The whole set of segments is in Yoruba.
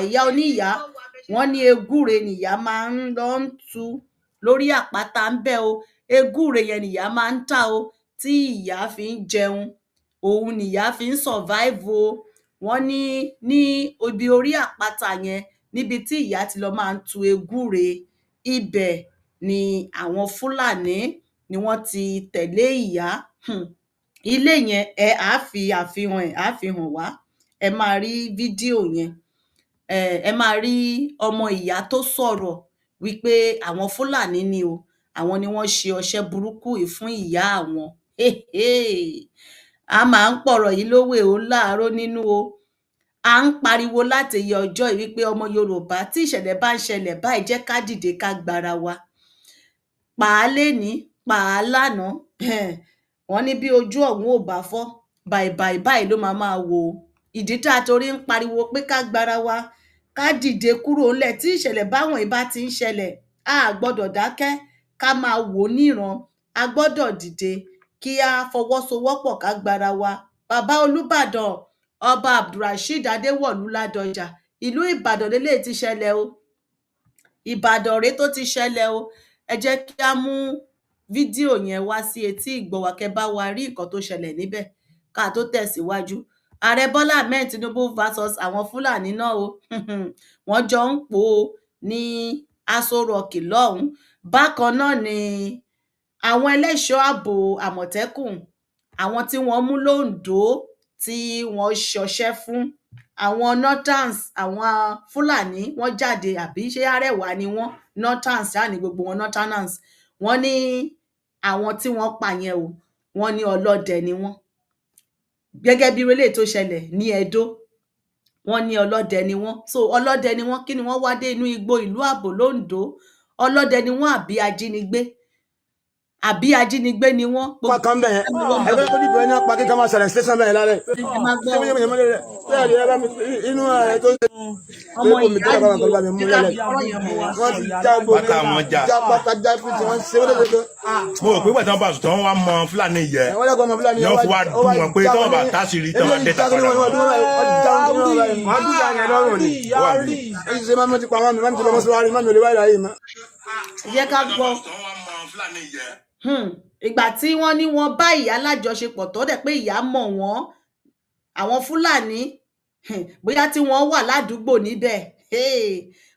ìyá oníyàá. Wọ́n ní egúre nìyá máa ń lọ ń tu lórí àpáta ń bẹ̀ o. Egúre yẹn nìyá máa ń tà o, tí ìyá fi ń jẹun, òun nìyá fi ń survive o. Wọ́n ní ní ibi orí àpáta yẹn, níbi tí ìyá ti lọ máa ń tu egúre, ibẹ̀ ni àwọn Fúlàní ni wọ́n ti tẹ̀lé ìyá. Ilé yẹn, ẹ á fi àfihàn ẹ̀, á fi hàn wá. Ẹ máa rí fídíò yẹn, ẹ máa rí ọmọ ìyá tó sọ̀rọ̀ wípé àwọn Fúlàní ni o, àwọn ni wọ́n ṣe ọṣẹ́ burúkú yìí fún ìyá àwọn. A máa ń pọ̀rọ̀ yìí lówè ó láàárọ̀ nínú o. À ń pariwo láti iye ọjọ́ yìí wípé ọmọ Yorùbá, tí ìṣẹ̀lẹ̀ bá ń ṣẹlẹ̀ báyìí, jẹ́ ká dìde ká gbára wa. Pàá lénìí, pàá lánàá, wọ́n ní bí ojú ọ̀hún ò bá fọ́, bàìbàì báyìí ló máa máa wò ó. Ìdí tá a torí ń pariwo pé ká gbára wa, ká dìde kúrò ńlẹ̀ tí ìṣẹ̀lẹ̀ báwọn yìí bá ti ń ṣẹlẹ̀, a gbọ́dọ̀ dákẹ́ ká máa wò ó níran. A gbọ́dọ̀ dìde kí á fọwọ́sowọ́pọ̀ ká gbára wa. Bàbá Olúbàdàn, Ọba Abdulrasheed Adéwọ̀lú Ládọjà, ìlú Ìbàdàn lélẹ́yìí ti ṣẹlẹ̀ o. Ìbàdàn rèé tó ti ṣẹlẹ̀ o. Ẹ jẹ́ kí á mú fídíò yẹn wá sí etí ìgbọ́ wa, kẹ́ bá wa rí nǹkan tó ṣẹlẹ̀ níbẹ̀ ká tó tẹ̀síwájú. Ààrẹ Bọ́lá Ahmed Tinubu versus àwọn Fúlàní náà o. Wọ́n jọ ń pò ó ní Aso Rock lọ́hùn-ún. Bákan náà ni àwọn ẹlẹ́ṣọ́ ààbò Àmọ̀tẹ́kùn, àwọn tí wọ́n mú l'Óǹdó tí wọ́n ṣọṣẹ́ fún àwọn northerns, àwọn Fúlàní, wọ́n jáde, àbí ṣé Arẹwà ni wọ́n? Northerns ṣáà ní gbogbo wọn, northerners. Wọ́n ní àwọn tí wọ́n pa yẹn o, wọ́n ní ọlọ́dẹ ni wọ́n. Gẹ́gẹ́ bí eléyìí tó ṣẹlẹ̀ ní Ẹdó, wọ́n ní ọlọ́dẹ ni wọ́n. So ọlọ́dẹ ni wọ́n, kí ni wọ́n wá dé inú igbó ìlú Àbò l'Óǹdó? Ọlọ́dẹ ni wọ́n àbí ajínigbé? Àbí ajínigbé ni wọ́n? Pa kan bẹ́ẹ̀ ẹgbẹ́ tó dìbò ẹni pa kíkà máa ṣẹlẹ̀ station bẹ́ẹ̀ lálẹ́. Ẹ máa gbọ́. Inú ẹ̀ tó ṣe ọmọ mi ìyá tó bá yìí bá o, mi mú jẹ́ ká lẹ́lẹ̀. fi ọ̀rọ̀ yẹn hàn wá. Wọ́n ti já gbogbo Pátá wọn já. Já pátá já fi tí wọ́n ṣe wọ́n lè Mo rò pé gbàtàn bá sùn tán, wọ́n wá mọ Fúlàní yẹ wọ́n lẹ́kọ̀ọ́ ọmọ Fúlàní. Ni wọ́n fi wá dùn wọn pé tọ́wọ́n bá táṣìírí tán máa dé ta padà wọn. Wọ́n dùn yà yẹn lọ́rùn ni. Èyí ṣe máa ti pa mami, mami ti lọ mọ́ṣáláṣí, mami ò lè wáyé láyé mọ́. Ẹ jẹ́ ká gbọ́. Tán wá mọ Fúlàní yẹ. Ìgbà tí wọ́n ní wọ́n bá ìyá lájọṣepọ̀, tó dẹ̀ pé ìyá mọ̀ wọ́n, àwọn Fúlàní, bóyá tí wọ́n wà ládùúgbò níbẹ̀. Hey,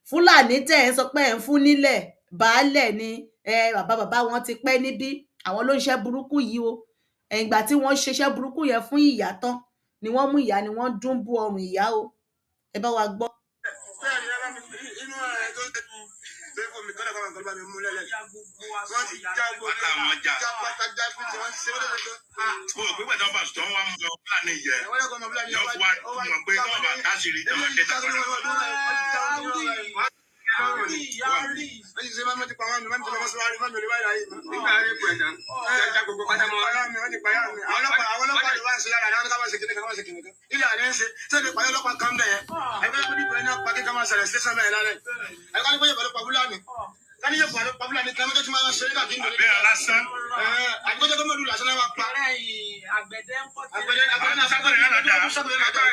Fúlàní tẹ̀ ẹ́ sọ pé ẹ̀ ń fún nílẹ̀, baálẹ̀ ni ẹ, bàbá bàbá wọn ti pẹ́ níbí, àwọn ló ń ṣe burúkú yìí o. Ẹ̀yìn ìgbà tí wọ́n ṣiṣẹ́ burúkú yẹn fún ìyá tán ni wọ́n mú ìyá, ni wọ́n dún bú ọrùn ìyá o. Ẹ bá wa gbọ́. Inú ẹ̀ tó ṣe mi tó lẹ́kọ̀ọ́ bá mi mú lẹ́lẹ̀. Wọ́n ti já gbogbo Pátá wọn já. Já pátá já fi tí wọ́n ṣe wọ́n lè Mo rò pé gbàtàn bá sùn tán, wọ́n wá mọ Fúlàní yẹ wọ́n lẹ́kọ̀ọ́ ọmọ Fúlàní. Ni wọ́n fi wá dùn wọn pé tọ́wọ́n bá táṣìírí tán máa dé ta padà wọn. Wọ́n ti ṣe máa ti pa mami, mami ti lọ mọ́ṣáláṣí, mami ò lè wáyé láyé mọ́. Nígbà rí ipò ẹ̀dá já gbogbo pátá mọ́. Wọ́n ti pa yá mi. Àwọn ọlọ́pàá ló wá ń ṣe yára, àwọn ká máa ṣe kíní kan, máa ṣe kíní kan. Ilé àná ń ṣe, ṣé ìpàdé ọlọ́pàá kan bẹ̀ yẹn? Ẹgbẹ́ tó dìbò ẹni pa kíkà máa ṣẹlẹ̀ station bẹ́ẹ̀ lálẹ́. Ẹgbẹ́ tó dìbò pa Fúlàní. Kání yóò pa Fúlàní kan mọ́tò tí máa ṣe nígbà tí ń dòní. Àbẹ́rẹ́ lásán. Àgbẹ̀dẹ tó mọ̀lú lásán náà wá pa. Àgbẹ̀dẹ ń kọ́. Àgbẹ̀dẹ àgbẹ̀dẹ náà Sákòrè náà ládàá. Sákòrè náà ládàá.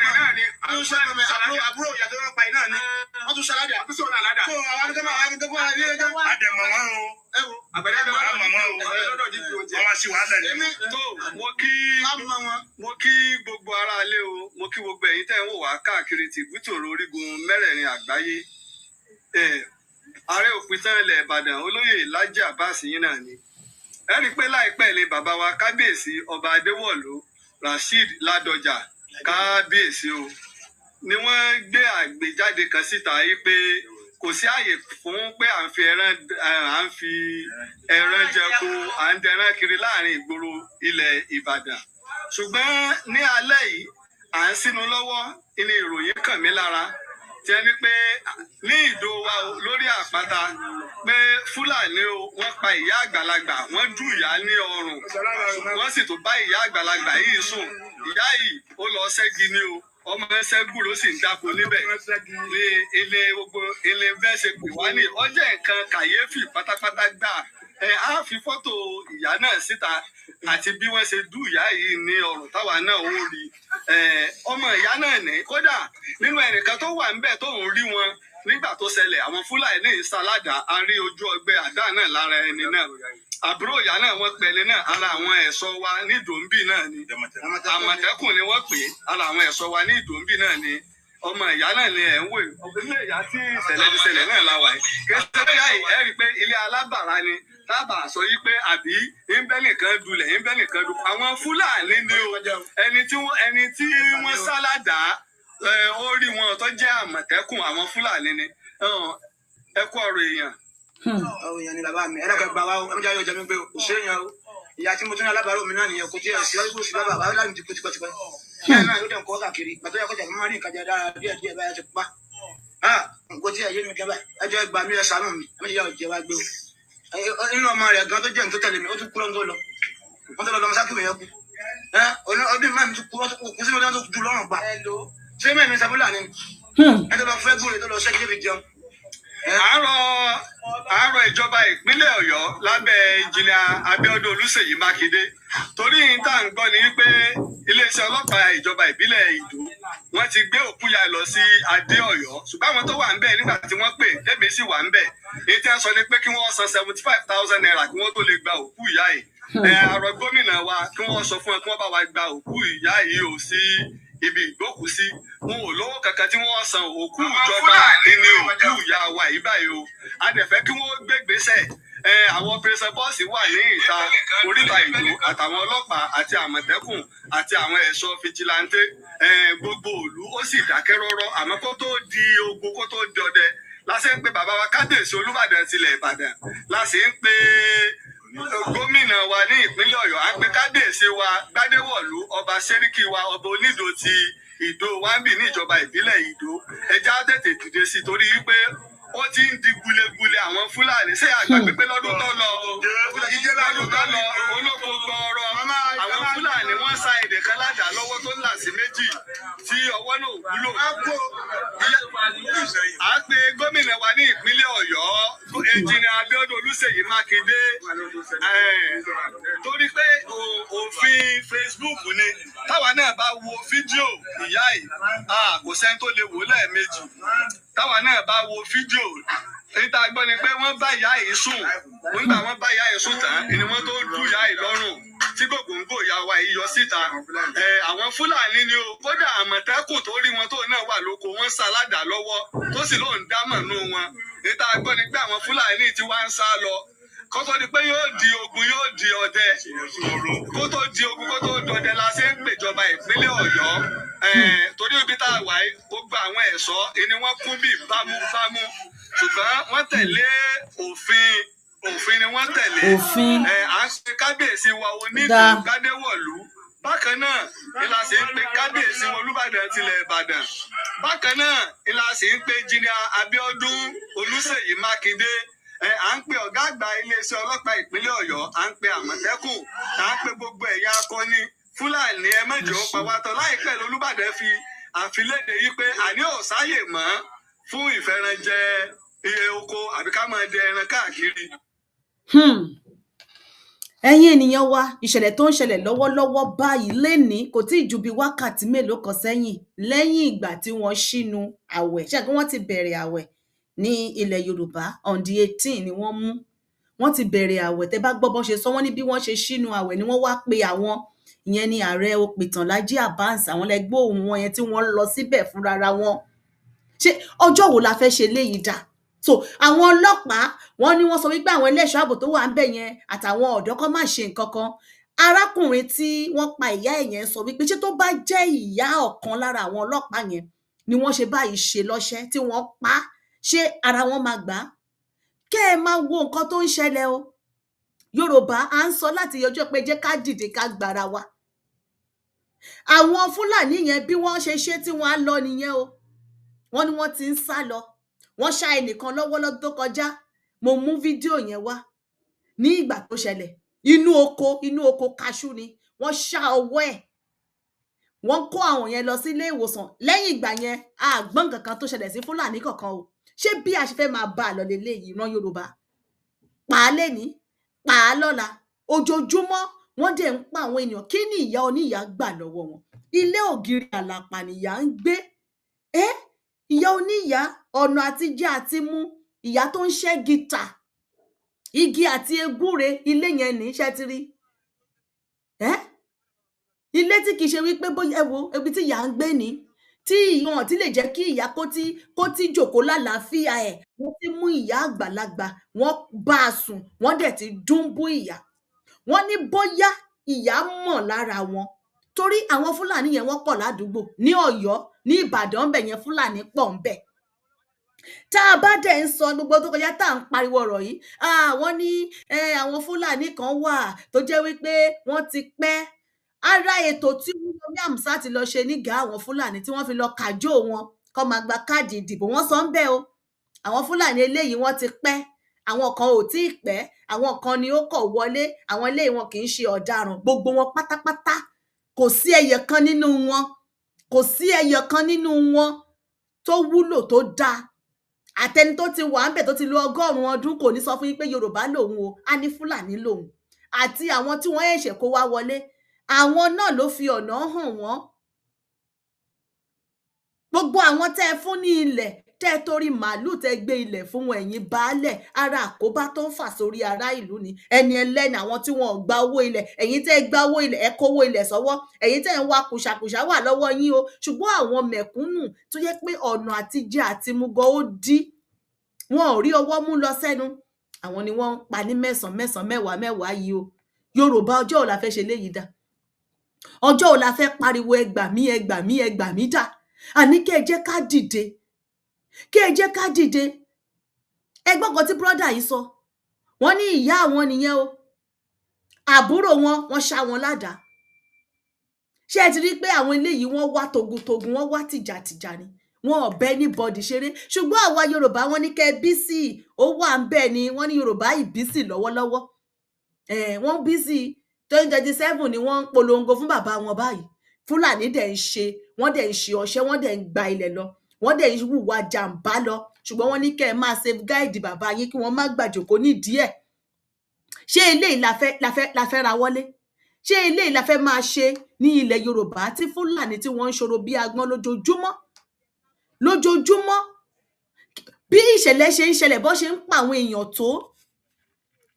Wọ́n tún ṣàkóso àbúrò àbúrò ìyá tó wọ́n pa iná ni. Wọ́n tún ṣàládà. Wọ́n tún sọ̀rọ̀ àládà. Tó àwọn akẹ́kọ̀ọ́ àwọn akẹ́kọ̀ọ́ àwọn akẹ́kọ̀ọ́. Àdẹ̀mọ̀ wọn o. Ẹ wo. Àgbẹ̀dẹ bẹ wá Àmọ̀ wọn o. lọ́dọ̀ jí fi oúnjẹ. Wọ́n wá sí wàhálà ni. Èmi Tó mo kí àmọ́ wọn. Mo kí gbogbo ará ilé o, mo kí gbogbo ẹ̀yin tẹ́ ń wò wá káàkiri tìbútòrò orígun mẹ́rẹ̀ẹ̀rin àgbáyé. Ààrẹ òpìtàn ilẹ̀ Ìbàdàn, olóyè Lájí Abbas yín náà ni. Ẹ rí i pé láìpẹ́ ilé bàbá wa kábíyèsí Ọba Adéwọ̀lú Rasheed Ládọjà, kábíyèsí o, ni wọ́n gbé àgbéjáde kan síta yìí pé kò sí àyè fún pé à ń fi ẹran jẹko, à ń dẹran kiri láàrin ìgboro ilẹ̀ Ìbàdàn. Ṣùgbọ́n ní alẹ́ yìí, à ń sínú lọ́wọ́ ní ìròyìn kàn mí lára tí ẹni pé ní ìdó wa o, lórí àpáta, pé Fúlàní o, wọ́n pa ìyá àgbàlagbà, wọ́n dùn ìyá ní ọrùn, wọ́n sì tún bá ìyá àgbàlagbà yìí sùn. Ìyá yìí ó lọ ṣẹ́gi ní o, ọmọ ṣẹ́gun ló sì ń dáko níbẹ̀ ní ilé gbogbo ilé bẹ́ẹ̀ ṣe pè wá ní ọjọ́. Nǹkan kàyéfì pátápátá gbà. Ẹ á fi fọ́tò ìyá náà síta àti bí wọ́n ṣe dú ìyá yìí ní ọrùn táwa náà ó rí. Ẹ, ọmọ ìyá náà ní kódà nínú ẹnìkan tó wà ńbẹ̀ tó ń rí wọn nígbà tó ṣẹlẹ̀, àwọn Fúlàní ìsàládà, a rí ojú ọgbẹ́ àdá náà lára ẹni náà. Àbúrò ìyá náà wọ́n pẹ̀lẹ́ náà, ara àwọn ẹ̀ṣọ́ wa ní Ìdòǹbì náà ni, Àmọ̀tẹ́kùn ni wọ́n pè é, ara àwọn ẹ̀ṣọ́ wa ní Ìdòǹbì náà ni. Ọmọ ìyá náà ni ẹ̀ ń wò yìí. Ilé ìyá tí ìṣẹ̀lẹ̀ ti ṣẹlẹ̀ náà la wà yìí. Kì í ṣe ìyá yìí, ẹ rí i pé ilé alábàárà ni tábà sọ yìí pé àbí ńbẹ́ nìkan dulẹ̀, ńbẹ́ nìkan dulẹ̀. Àwọn Fúlàní ni o. Ẹni tí wọ́n sálàdá, ó rí wọn tó jẹ́ Àmọ̀tẹ́kùn, àwọn Fúlàní ni. Ẹ kú ọ̀rọ̀ èèyàn. Ọ̀rọ̀ èèyàn ni bàbá mi. Ẹ dákẹ́ gbà wá o, ẹ má jẹ́ ayọ̀ jẹ mí pé o kò sí èèyàn o. Ìyá tí mo tún ní alábàárò mi náà nìyẹn, kò tí ẹ̀ sí ọ́sibú sí bàbá bàbá mi ti kú tipẹ́tipẹ́. Bẹ́ẹ̀ náà ló dẹ̀ ń kọ́ káàkiri. Gbàtọ́ yẹ kọjá mi máa rí nǹkan jẹ dára díẹ̀ díẹ̀ báyà ti pa. Nǹkan tí ẹ̀ yé mi kẹ́ báyìí. Ẹ jẹ́ gbà mí, ẹ ṣàánú mi. Ẹ má jẹ́ ayọ̀ jẹ wá gbé o. Inú ọmọ rẹ̀ gan tó jẹ́ ní tó tẹ̀lé mi, ó tún kú lọ́dún tó lọ. Wọ́n tó lọ lọ́mọ sákìwé yẹn kú. Ọdún mẹ́rin tún kú, wọ́n tún kú sínú ọdún tó ju lọ́rùn pa. Ṣé mẹ́rin sábúlà ni? Ẹ tó lọ fẹ́ gúnre tó lọ ṣẹ́gi fi jẹun. Àárọ̀ ìjọba ìpínlẹ̀ Ọ̀yọ́ lábẹ́ Ẹnjìnìà Abíọ́dún Olúṣèyí Mákindé, torí tá à ń gbọ́ ni wípé iléeṣẹ́ ọlọ́pàá ìjọba ìbílẹ̀ Ìdó, wọ́n ti gbé òkú ya lọ sí Adé Ọ̀yọ́, ṣùgbọ́n àwọn tó wà ń bẹ̀ nígbà tí wọ́n pè tẹ́mi sì wà ń bẹ̀, èyí tí wọ́n sọ ni pé kí wọ́n san ₦75,000 kí wọ́n tó lè gba òkú ìyá yìí. Ẹ àrọ gómìnà wa kí wọ́n sọ fún ẹ kí wọ́n bá wa gba òkú ìyá yìí ò sí ibi ìgbókùsí. Wọn ò lówó kankan tí wọ́n san. Òkú ìjọba ní òkú ìyá wa yìí báyìí o. A dẹ̀ fẹ́ kí wọ́n gbégbèsè. Ẹ àwọn pẹrẹsẹ bọ́ọ̀sì wà ní ìta oríta Ìdó, àtàwọn ọlọ́pàá àti Àmọ̀tẹ́kùn àti àwọn ẹ̀ṣọ́ vigilante. Ẹ gbogbo ìlú ó sì dákẹ́ rọ́rọ́, àmọ́ kó tó di ogun, kó tó di ọdẹ, láṣẹ ń pe bàbá wa kábíyèsí Olúbàdàn tilẹ̀ Ìbàdàn, láṣẹ ń pe gómìnà wa ní ìpínlẹ̀ Ọ̀yọ́, à ń pe kábíyèsí wa Gbádéwọ̀lú, ọba Sẹ́ríkì wa, ọba Onídò ti Ìdó wáńbì ní ìjọba ìbílẹ̀ Ìdó. Ẹja tètè dìde sí i torí wípé ó ti ń di gulegule àwọn Fúlàní. Ṣé àgbàgbé pé lọ́dún tó lọ olóko gbọọrọ, àwọn Fúlàní wọ́n sa èdè kan ládàá lọ́wọ́ tó ń là sí méjì tí ọwọ́ náà ò wúlò. À ń pe gómìnà wa ní ìpínlẹ̀ Ọ̀yọ́, Ẹnjìnìà Abíọ́dún Olúṣèyí Mákindé, torí pé òfin Facebook ni táwa náà bá wo fídíò ìyá yìí, kò sẹ́ni tó lè wò lẹ́ẹ̀mejì. Táwa náà bá wo fídíò, níta gbọ́ ni pé wọ́n bá ìyá yìí sùn. Nígbà wọ́n bá ìyá yìí sùn tán ni wọ́n tó dú ìyá yìí lọ́rùn tí gògóńgò ìyá wa yìí yọ síta. Àwọn Fúlàní ni o. Kódà Àmọ̀tẹ́kùn tó rí wọn tó náà wà lóko, wọ́n sá aládàá lọ́wọ́ tó sì lóun dámọ̀ nù wọn. Níta gbọ́ ni pé àwọn Fúlàní ti wá ń sá lọ. Kó tó di pé yóò di ogun, yóò di ọdẹ, kó tó di ogun, kó tó dọdẹ, la ṣe ń pèjọba ìpínlẹ̀ Ọ̀yọ́. Torí ibi tá a wà yìí, gbogbo àwọn ẹ̀ṣọ́ ni wọ́n kún bí bámúbámú, ṣùgbọ́n wọ́n tẹ̀lé òfin, òfin ni wọ́n tẹ̀lé. Òfin. À ń ṣe kábíyèsí wa Onídò Dá. Gbádéwọ̀lú. Bákan náà ni la ṣe ń pe kábíyèsí wọn Olúbàdàn tilẹ̀ Ìbàdàn. Bákan náà ni la ṣe ń pe Ẹnjìnìà Abíọ́dún Olúṣèyí Mákindé. À ń pe ọ̀gá àgbà iléeṣẹ́ ọlọ́pàá ìpínlẹ̀ Ọ̀yọ́, à ń pe Àmọ̀tẹ́kùn, à ń pe gbogbo ẹ̀yà akọni. Fúlàní, ẹ mẹ́jọ pa wá tán. Láìpẹ́ lolúbàdàn fi àfilédè yìí pé àní ò sáyè mọ́ fún ìfẹ́ranjẹ iye oko àbí ká máa dẹ ẹran káàkiri. Ẹ̀yin ènìyàn wa, ìṣẹ̀lẹ̀ tó ń ṣẹlẹ̀ lọ́wọ́lọ́wọ́ báyìí lénìí kò tí ì ju bí wákàtí mélòó kan sẹ́yìn, lẹ́yìn ìgbà tí wọ́n ṣínu àwẹ̀. Ṣé kí wọ́n ti bẹ̀rẹ̀ àwẹ̀ ní ilẹ̀ Yorùbá? On the 18 ni wọ́n mú, wọ́n ti bẹ̀rẹ̀ àwẹ̀. Tẹ́ bá gbọ́ bọ́n ṣe sọ, wọ́n ní bí wọ́n ṣe ṣínu àwẹ̀ ni wọ́n wá pe àwọn. Ìyẹn ni ààrẹ òpìtàn Lájí Abbas, àwọn lẹgbẹ́ òun wọn yẹn tí wọ́n lọ síbẹ̀ fúnra wọn. Ṣé ọjọ́ wo la fẹ́ ṣe léyìí dà? So àwọn ọlọ́pàá, wọ́n ní wọ́n sọ wípé àwọn ẹlẹ́ṣọ́ ààbò tó wà ń bẹ̀ yẹn àtàwọn ọ̀dọ́ kan má ṣe nǹkan kan. Arákùnrin tí wọ́n pa ìyá ẹ̀ yẹn sọ wípé ṣé tó bá jẹ́ ìyá ọ̀kan lára àwọn ọlọ́pàá yẹn ni wọ́n ṣe báyìí ṣe lọ́ṣẹ́ tí wọ́n pa á, ṣé ara wọn máa gbà á? Kẹ́ ẹ máa wo nǹkan tó ń ṣẹlẹ̀ o. Yorùbá, à ń sọ láti ọjọ́ pé jẹ́ ká dìde, ká gbára wa. Àwọn Fúlàní yẹn, bí wọ́n ṣe ṣe tí wọ́n á lọ nìyẹn o. Wọ́n ní wọ́n ti ń sá lọ. Wọ́n ṣá ẹnìkan lọ́wọ́ lọ́dún tó kọjá. Mo mú fídíò yẹn wá ní ìgbà tó ṣẹlẹ̀. Inú oko kaṣú ni wọ́n ṣá ọwọ́ ẹ̀. Wọ́n kó àwọn yẹn lọ sílé ìwòsàn. Lẹ́yìn ìgbà yẹn, a gbọ́n kankan tó ṣẹlẹ̀ sí Fúlàní kankan o. Ṣé bí a ṣe fẹ́ máa bá a lọ leléyìí? Ìran Yorùbá pa á lẹ́ni. Pa á lọ́la. Ojoojúmọ́ wọ́n dẹ̀ ń pa àwọn ènìyàn. Kí ni ìyá oníyàá gbà lọ́wọ́ wọn? Ilé ògiri àlàpà nìyá ń gbé. Ẹ́ ìyá oníyàá, ọ̀nà àtijẹ àti mú, ìyá tó ń ṣẹ́ gìtà, igi àti egúre, ilé yẹn ní iṣẹ́ ti rí. Ẹ́ ilé tí kìí ṣe wípé bóyá ẹ wo ibi tí ìyá ń gbé ní, tí wọn ti lè jẹ́ kí ìyá kó tí jòkó lálàáfíà ẹ̀. Wọ́n ti mú ìyá àgbàlagbà, wọ́n bá a sùn, wọ́n dẹ̀ ti dúnbú ìyá. Wọ́n ní bóyá ìyá mọ̀ lára wọn, torí àwọn Fúlàní yẹn wọ́n pọ̀ ládùúgbò ní Ọ̀yọ́, ní Ìbàdàn ńbẹ̀ yẹn, Fúlàní pọ̀ ńbẹ̀. Tá a bá dẹ̀ ń sọ gbogbo tó kọjá, tá à ń pariwo ọ̀rọ̀ yìí, wọ́n ní àwọn Fúlàní kan wà tó jẹ́ wípé wọ́n ti pẹ́. Ara ètò tí Oríyọmí Hamzat lọ ṣe nígàá àwọn Fúlàní tí wọ́n fi lọ kàjó wọn kó máa gba káàdì ìdìbò, wọ́n sọ ń bẹ́ o. Àwọn Fúlàní eléyìí wọ́n ti pẹ́, àwọn kan ò tí ì pẹ́, àwọn kan ni ó kọ̀ wọlé, àwọn eléyìí wọn kì í ṣe ọ̀daràn. Gbogbo wọn pátápátá, kò sí ẹyẹ kan nínú wọn, kò sí ẹyẹ kan nínú wọn tó wúlò tó dáa. Àtẹni tó ti wà ńbẹ̀ tó ti lo 100 ọdún kò ní sọ fún yín pé Yorùbá lòun o, á ní Fúlàní lòun. Àti àwọn tí wọ́n ṣẹ̀ṣẹ̀ kó wá wọlé, àwọn náà ló fi ọ̀nà hàn wọ́n. Gbogbo àwọn tẹ́ ẹ fún ní ilẹ̀, tẹ́ ẹ torí màálùú tẹ́ ẹ gbé ilẹ̀ fún wọn, ẹ̀yin baálẹ̀, ara àkóbá tó ń fà sórí ará ìlú ni. Ẹni ẹlẹ́ni, àwọn tí wọn ò gba owó ilẹ̀, ẹ̀yin tẹ́ ẹ gba owó ilẹ̀, ẹ kówó ilẹ̀ sọ́wọ́, ẹ̀yin tẹ́ ẹ ń wa kùsàkùsà wà lọ́wọ́ yín o. Ṣùgbọ́n àwọn mẹ̀kúnnù tó jẹ́ pé ọ̀nà àtijẹ àtimu gan ó dí, wọn ò rí ọwọ́ mú lọ sẹ́nu, àwọn ni wọ́n ń pa ní mẹ́sàn-án mẹ́sàn-án, mẹ́wàá mẹ́wàá yìí o. Yorùbá, ọjọ́ wo la fẹ́ ṣe léyìí dà? Ọjọ́ wo la fẹ́ pariwo ẹ gbà mí, ẹ gbà mí, ẹ gbà mí dà? Àní kẹ́ ẹ jẹ́ ká dìde, kẹ́ ẹ jẹ́ ká dìde. Ẹ gbọ́ nǹkan tí brother yìí sọ. Wọ́n ní ìyá àwọn nìyẹn o, àbúrò wọn, wọ́n ṣá wọn ládàá. Ṣé ẹ ti rí i pé àwọn eléyìí wọ́n wá togun-togun, wọ́n wá tìjàtìjà ni, wọn ò bẹ anybody ṣeré? Ṣùgbọ́n àwa Yorùbá, wọ́n ní kẹ́ busy, ó wà ń bẹ̀ ni. Wọ́n ní Yorùbá ì busy lọ́wọ́lọ́wọ́. Wọ́n busy. 2027 ni wọ́n ń polongo fún bàbá wọn báyìí. Fúlàní dẹ̀ ń ṣe, wọ́n dẹ̀ ń ṣe ọṣẹ́, wọ́n dẹ̀ ń gba ilẹ̀ lọ, wọ́n dẹ̀ ń hùwà jàǹbá lọ. Ṣùgbọ́n wọ́n ní kẹ́ ẹ máa safeguard bàbá yín, kí wọ́n má gbàjòkó nídìí ẹ̀. Ṣé eléyìí la fẹ́ ra wọlé? Ṣé eléyìí la fẹ́ máa ṣe ní ilẹ̀ Yorùbá, tí Fúlàní tí wọ́n ń ṣòro bí agbọ́n lójoojúmọ́ lójoojúmọ́? Bí ìṣẹ̀lẹ̀ ṣe ń ṣẹlẹ̀, bó ṣe ń pa àwọn èèyàn tó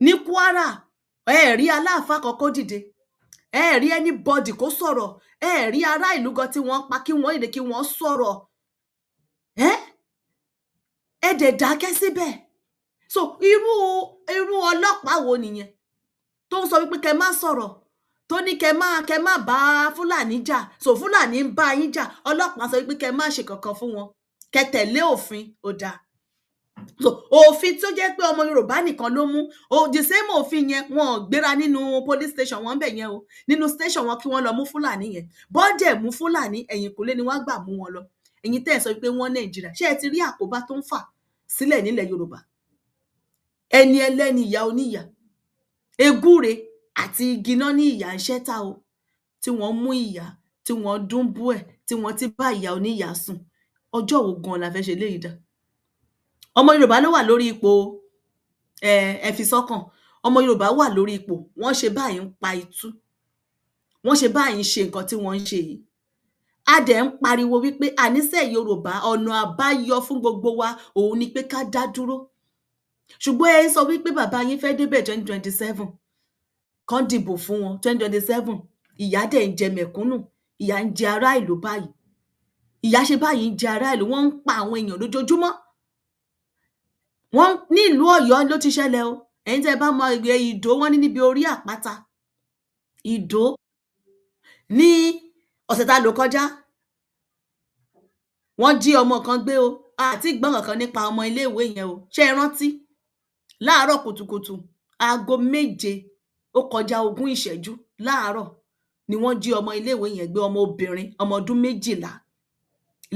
ní Kwara, ẹ rí aláàfáà kan kó dìde, ẹ rí anybody kó sọ̀rọ̀, ẹ rí ará ìlú gan tí wọ́n pa kí wọ́n dìde kí wọ́n sọ̀rọ̀. Ẹ dẹ̀ dákẹ́ síbẹ̀. So irú ọlọ́pàá wo nìyẹn tó ń sọ wípé kẹ́ má sọ̀rọ̀, tó ní kẹ́ má bá Fúlàní jà? So Fúlàní ń bá yín jà, ọlọ́pàá sọ wípé kẹ́ má ṣe kankan fún wọn, kẹ́ tẹ̀lé òfin. Ó dáa. So òfin tó jẹ́ pé ọmọ Yorùbá nìkan ló mú o, the same òfin yẹn, wọn ò gbéra nínú police station wọn bẹ̀ yẹn o, nínú station wọn, kí wọ́n lọ mú Fúlàní yẹn. Bọ́dẹ̀ mú Fúlàní, ẹ̀yìnkùlé ni wọ́n gbà mú wọn lọ. Ẹ̀yin tẹ́ ẹ̀ sọ pé wọ́n Nàìjíríà, ṣé ẹ ti rí àkóbá tó ń fà sílẹ̀ nílẹ̀ Yorùbá? Ẹni ẹlẹ́ni, ìyá oníyà, egúre àti igi náà ní ìyá ń ṣẹ́ta o, tí wọ́n mú ìyá, tí wọ́n dúnbú ẹ̀, tí wọ́n ti bá ìyá oníyà sùn. Ọjọ́ wo gan la fẹ́ ṣe léyìí dà? Ọmọ Yorùbá ló wà lórí ipò. Ẹ fi sọ́kàn, ọmọ Yorùbá wà lórí ipò. Wọ́n ṣe báyìí ń pa itú, wọ́n ṣe báyìí ń ṣe nǹkan tí wọ́n ń ṣe yìí. A dẹ̀ ń pariwo wípé àníṣe Yorùbá, ọ̀nà àbáyọ fún gbogbo wa òun ni pé ká dá dúró. Ṣùgbọ́n ẹ sọ wípé bàbá yín fẹ́ débẹ̀ 2027, kán dìbò fún wọn 2027. Ìyà dẹ̀ ń jẹ mẹ̀kúnnù, ìyà ń jẹ ará ìlú báyìí, ìyà ṣe báyìí ń jẹ ará ìlú. Wọ́n ń pa àwọn èèyàn lójoojúmọ́. Wọ́n ní ìlú Ọ̀yọ́ ló ti ṣẹlẹ̀ o. Ẹ̀yin tẹ́ ẹ bá mọ Ìdó, wọ́n ní níbi orí àpáta Ìdó ní ọ̀sẹ̀ tá a lò kọjá, wọ́n jí ọmọ kan gbé o. Àti gbọ́n kankan nípa ọmọ iléèwé yẹn o. Ṣé ẹ rántí láàárọ̀ kùtùkùtù, aago 7 ó kọjá 20 ìṣẹ́jú láàárọ̀ ni wọ́n jí ọmọ iléèwé yẹn gbé, ọmọ obìnrin, ọmọ ọdún 12,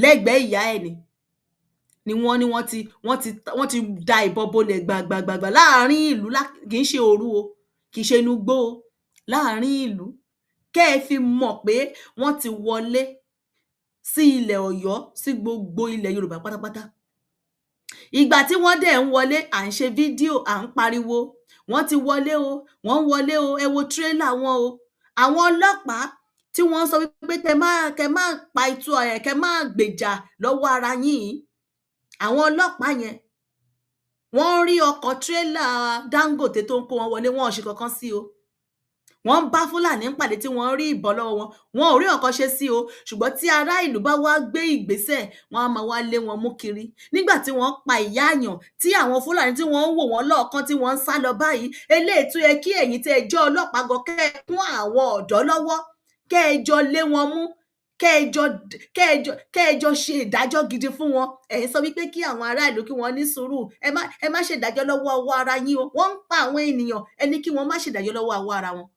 lẹ́gbẹ̀ẹ́ ìyá ẹ̀ ni wọ́n ní wọ́n ti da ìbọn bolẹ̀ gbàgbàgbàgbà láàrin ìlú. Kì í ṣe òru o, kì í ṣe inú igbó o, láàrin ìlú. Kẹ́ ẹ fi mọ̀ pé wọ́n ti wọlé sí ilẹ̀ Ọ̀yọ́, sí gbogbo ilẹ̀ Yorùbá pátápátá. Ìgbà tí wọ́n dẹ̀ ń wọlé, à ń ṣe fídíò, à ń pariwo. Wọ́n ti wọlé o, wọ́n ń wọlé o. Ẹ wo tírélà wọn o. Àwọn ọlọ́pàá tí wọ́n sọ wípé kẹ má pa itú ẹ, kẹ má gbèjà lọ́wọ́ ara yín yìí, àwọn ọlọ́pàá yẹn, wọ́n rí ọkọ̀ tírélà Dangote tó ń kó wọn wọlé, wọn ò ṣe kankan sí o. Wọ́n ń bá Fúlàní ń pàdé tí wọ́n rí ìbọn lọ́wọ́ wọn, wọn ò rí nǹkan ṣe sí o. Ṣùgbọ́n tí ará ìlú bá wá gbé ìgbésẹ̀, wọ́n á máa wá lé wọn mú kiri. Nígbà tí wọ́n pa ìyá àyàn, tí àwọn Fúlàní tí wọ́n ń wò wọ́n lọ́ọ̀kan, tí wọ́n ń sá lọ báyìí, eléyìí tó yẹ kí ẹ̀yin tẹ́ ẹ jẹ́ ọlọ́pàá gan kẹ́ ẹ kún àwọn ọ̀dọ́ lọ́wọ́, kẹ́ ẹ jọ lé wọn mú, kẹ́ ẹ jọ ṣe ìdájọ́ gidi fún wọn. Ẹ̀ ń sọ wípé kí àwọn ará ìlú kí wọ́n ní sùúrù, ẹ má ṣe ìdájọ́ lọ́wọ́ ọwọ́ ara yín o. Wọ́n ń pa àwọn ènìyàn, ẹ ní kí wọ́n má ṣe ìdájọ́ lọ́wọ́ ọwọ́ ara wọn.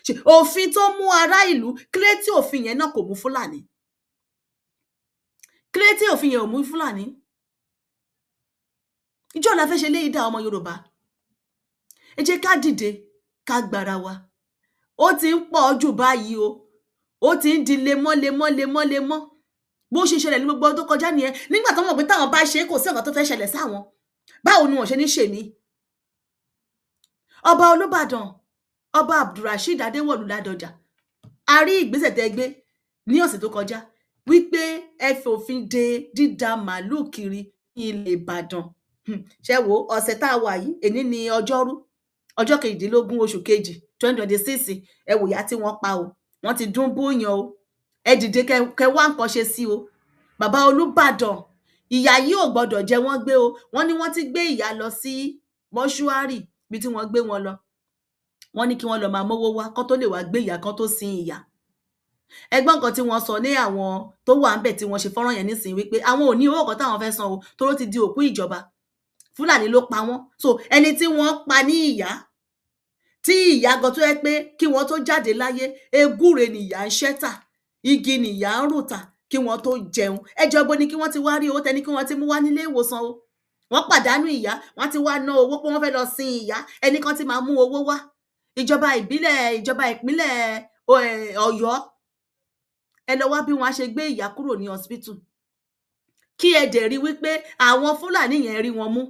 Ṣe òfin tó mú ará ìlú kílé tí òfin yẹn náà kò mú Fúlàní? Kílé tí òfin yẹn ò mú Fúlàní? Ìjọ́ la fẹ́ ṣe léyìí dá, ọmọ Yorùbá? Ẹ jẹ́ ká dìde, ká gbára wa. Ó ti ń pọ̀ jù báyìí o, ó ti ń di lemọ́ lemọ́ lemọ́ lemọ́. Bó ṣe ṣẹlẹ̀ ní gbogbo ọdún tó kọjá nìyẹn. Nígbà tó mọ̀ pé táwọn bá ṣe é, kò sí nǹkan tó fẹ́ ṣẹlẹ̀ sáwọn, báwo ni wọ́n ṣe ní ṣèmí? Ọba Olúbàdàn, Ọba Abdulrasheed Adéwọ̀lú Ládọjà, a rí ìgbésẹ̀ tẹ́ gbé ní ọ̀sẹ̀ tó kọjá wípé ẹ fòfin de dídá màálùú kiri ní ilẹ̀ Ìbàdàn. Ṣé wo ọ̀sẹ̀ tá a wà yìí, èní ní Ọjọ́rú, ọjọ́ 18 oṣù kejì, 2026. Ẹ wò ìyá tí wọ́n pa o, wọ́n ti dún búyàn o. Ẹ dìde, kẹ wá nǹkan ṣe sí o. Bàbá Olúbàdàn, ìyá yìí ò gbọ́dọ̀ jẹ wọ́n gbé o. Wọ́n ní wọ́n ti gbé ìyá lọ sí mọ́ṣúárì bí tí wọ́n gbé wọn lọ. Wọ́n ní kí wọ́n lọ máa mówó wá kán tó lè wá gbé ìyá, kán tó sin ìyá. Ẹgbọ́n nǹkan tí wọ́n sọ ní àwọn tó wà ńbẹ̀ tí wọ́n ṣe fọ́nrán yẹn nísìnyí, wípé àwọn ò ní owó kan táwọn fẹ́ san o, toró ti di òkú ìjọba. Fúlàní ló pa wọ́n. So ẹni tí wọ́n pa ní ìyá, tí ìyá gan tó yẹ pé kí wọ́n tó jáde láyé, egúre nìyá ń ṣẹ́tà, igi nìyá ń rùtà kí wọ́n tó jẹun. Ẹjọ́ bó ni kí wọ́n ti wá rí owó tẹni kí wọ́n ti mú wá nílé ìwòsàn o? Wọ́n pàdánù ìyá, wọ́n ti wá ná owó pé wọ́n fẹ́ lọ sin ìyá. Ẹnì kan ti máa mú owó wá. Ìjọba ìbílẹ̀, ìjọba ìpínlẹ̀ Ọ̀yọ́, ẹ lọ wá bí wọ́n á ṣe gbé ìyá kúrò ní hospital, kí ẹ dẹ̀ rí wípé àwọn Fúlàní yẹn rí wọn mú,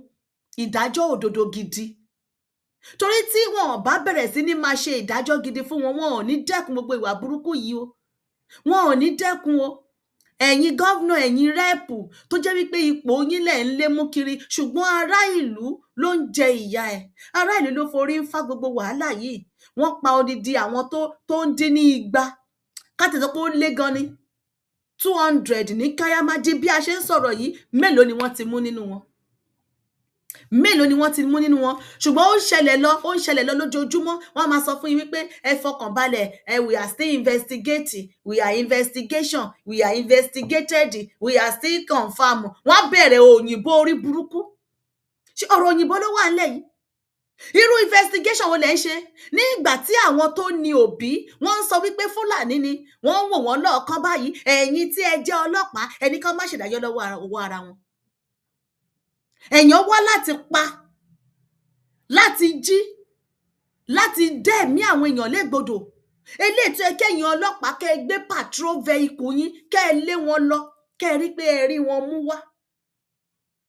ìdájọ́ òdodo gidi. Torí tí wọn ò bá bẹ̀rẹ̀ sí ní máa ṣe ìdájọ́ gidi fún wọn, wọn ò ní dẹ́kun gbogbo ìwà burúkú yìí o, wọn ò ní dẹ́kun o. Ẹ̀yin governor, ẹ̀yin rep, tó jẹ́ wípé ipò yín lẹ̀ ń lé mú kiri, ṣùgbọ́n ará ìlú ló ń jẹ ìyà ẹ̀, ará ìlú ló forí ń fá gbogbo wàhálà yìí. Wọ́n pa odidi àwọn tó ń dín ní 200, ká tẹ̀ sọ pé ó lé gan ni, 200 ní Kaiama. Bí a ṣe ń sọ̀rọ̀ yìí, mélòó ni wọ́n ti mú nínú wọn? Mélòó ni wọ́n ti mú nínú wọn? Ṣùgbọ́n ó ń ṣẹlẹ̀ lọ, ó ń ṣẹlẹ̀ lọ lójoojúmọ́. Wọ́n á máa sọ fún yín wípé ẹ fọkàn balẹ̀ ẹ, we are still investigating, we are investigation, we are investigated, we are still confirm. Wọ́n á bẹ̀rẹ̀ òyìnbó orí burúkú. Ṣé ọ̀rọ̀ òyìnbó ló wà ńlẹ̀ yìí? Irú investigation wo lẹ̀ ń ṣe ní ìgbà tí àwọn tó ní òbí wọ́n ń sọ wípé Fúlàní ni wọ́n ń wò wọ́n lọ́ọ̀kan báyìí? Ẹ̀yin tí ẹ jẹ́ ọlọ́pàá, ẹni kan má ṣèdájọ́ lọ́wọ́ owó ara wọn. Èèyàn wá láti pa, láti jí, láti dẹ́ẹ̀mí àwọn èèyàn légbodò. Eléyìí tó yẹ kẹ́yìn ọlọ́pàá kẹ́ ẹ gbé patrol vehicle yín, kẹ́ ẹ lé wọn lọ, kẹ́ ẹ rí pé ẹ rí wọn mú wá.